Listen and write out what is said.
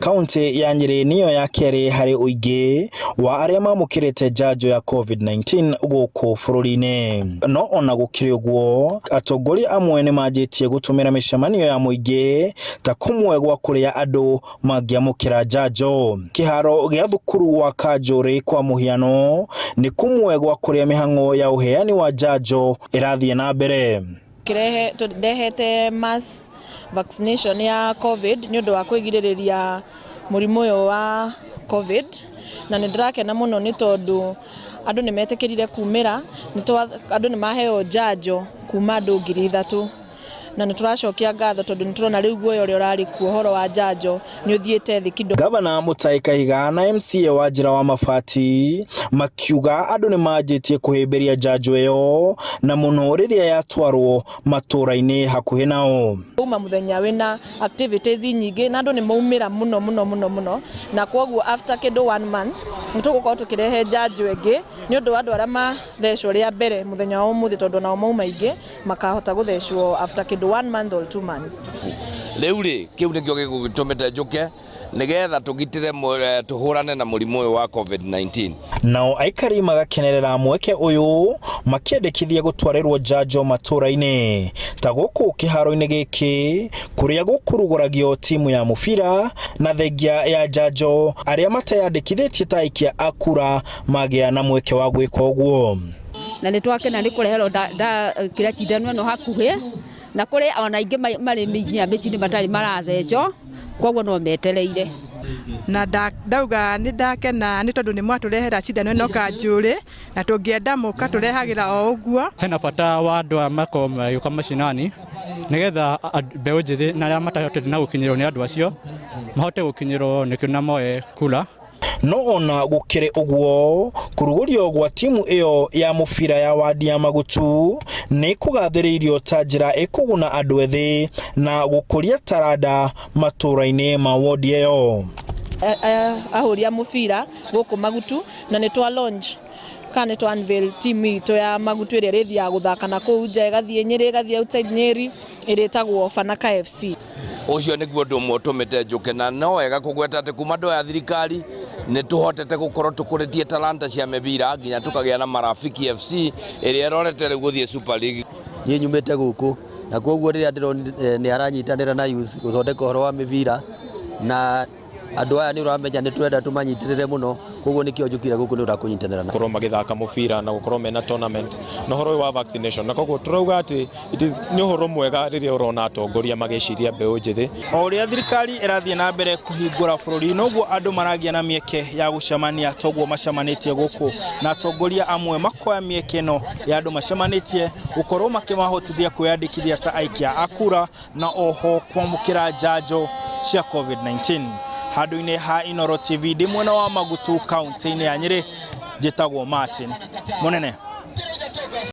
Kaunti ya Nyĩrĩ nĩyo ya kerĩ harĩ ũingĩ wa arĩa mamũkĩrĩte njanjo ya COVID-19 gũkũ bũrũri-inĩ. No ona gũkĩrĩ ũguo, atongoria amwe nĩ manjĩtie gũtũmĩra mĩcemanio ya mũingĩ ta kũmwe gwa kũrĩa andũ mangĩamũkĩra njanjo. Kĩharo gĩa thukuru wa Kanjũrĩ kwa mũhiano nĩ kũmwe gwa kũrĩa mĩhang'o ya ũheani wa njanjo ĩrathiĩ na mbere. Kĩrehe ndehete mass vaccination ya COVID nĩ ũndũ wa kwĩgirĩrĩria mũrimũ ũyũ wa COVID, na nĩ ndĩrakena mũno nĩ tondũ andũ nĩ metĩkĩrire kumĩra, andũ nĩ maheo njanjo kuma andũ 3000, na nĩ tũracokia ngatho tondũ nĩ tũrona rĩu guoya ũrĩa ũrarĩ kuo ũhoro wa njanjo nĩ ũthiĩte thĩ kidogo. Gavana Mutahi Kahiga na MCA wa Njĩra wa Mabati makiuga andũ nĩ manjĩtie kũhĩmbĩria njanjo ĩyo na mũno rĩrĩa yatwarwo matũra-inĩ hakuhĩ nao. Uma mũthenya wĩna activities nyingĩ na andũ nĩ maumĩra mũno mũno mũno mũno, na kwoguo after kĩndũ one month nĩ tũgũkorwo tũkĩrehe njanjo ĩngĩ nĩ ũndũ wa andũ arĩa mathecwo rĩa mbere mũthenya wa ũmũthĩ, tondũ nao mauma aingĩ makahota gũthecwo after kĩndũ one month or 2 months. Rĩu rĩ, kĩu nĩkĩo gĩgũgĩtũmĩte njũke nĩgetha tũgitĩre, tũhũrane na mũrimũ ũyũ wa COVID-19. Nao aikari magakenerera mweke ũyũ makĩendekithia gũtwarĩrwo njanjo matũra-inĩ ta gũkũ kĩharo-inĩ gĩkĩ kũrĩa gũkurugũragio timu ya mũbira, na thengia ya njanjo arĩa mateyandĩkithĩtie ta aikia a kura magĩa na mweke wa gwĩka ũguo. Na nĩ twakena nĩ kũreherwo kĩrĩa cindano ĩno hakuhĩ, na kũrĩ ona aingĩ marĩ nginya mĩciĩ-inĩ matarĩ marathecwo, koguo no metereire. Na ndauga nĩ ndakena nĩ tondũ nĩ mwatũrehera cindano ĩno Kanjũrĩ, na tũngĩenda mũkatũrehagĩra o ũguo. Hena bata wa andũ aya makorwo magĩũka macinani nĩgetha mbeũ njĩthĩ na arĩa matahotete na gũkinyĩrwo nĩ andũ acio mahote gũkinyĩrwo nĩkĩo na moe kura. No ona gũkĩrĩ ũguo, kũrugũrio gwa timu ĩyo ya mũbira ya wadi ya Magutu nĩ kũgathĩrĩirio ta njĩra ĩkũguna andũ ethĩ na gũkũria taranda matũra-inĩ ma wodi ĩyo. Ahũri a mũbira gũkũ Magutu, na nĩ twa launch kana nĩ twa unveil team itũ ya Magutu ĩrĩa ĩrĩthiaga gũthaka na kũu nja, ĩgathiĩ Nyĩrĩ, ĩgathiĩ outside Nyeri, ĩrĩtagwo Fanaka FC. Ũcio nĩguo ũndũ ũmwe ũtũmĩte njũke, na no wega kũgweta atĩ kuma ndoya thirikari nĩ tũhotete gũkorwo tũkũrĩtie talanta cia mĩbira nginya tũkagĩa na Marafiki FC ĩrĩa ĩrorete rĩu gũthiĩ Super League. Niĩ nyumĩte gũkũ, na koguo rĩrĩa ndĩronire nĩ aranyitanĩra na youth gũthondeka ũhoro wa mĩbira na andũ aya, nĩ ũramenya nĩ tũrenda tũmanyitĩrĩre mũno, koguo nĩkĩo njũkire gũkũ nĩ ũndũ wa kũnyitanĩra na gũkorwo magĩthaka mũbira na gũkorwo mena tournament na ũhoro ũyũ wa vaccination, na koguo tũrauga atĩ it is nĩ ũhoro mwega rĩrĩa ũrona atongoria magĩciria mbeũ njĩthĩ. O ũrĩa thirikari ĩrathiĩ na mbere kũhingũra bũrũri, noguo andũ maragĩa na mĩeke ya gũcemania toguo macemanĩtie gũkũ, na atongoria amwe makoya mĩeke ĩno ya andũ macemanĩtie gũkorwo makĩmahotithia kwĩyandĩkithia ta aikia a kura na oho kwamũkĩra njanjo cia COVID-19. Handũ-inĩ ha Inoro TV, ndĩ mwena wa Magutu, kaunti-inĩ ya Nyĩrĩ, njĩtagwo Martin Mũnene.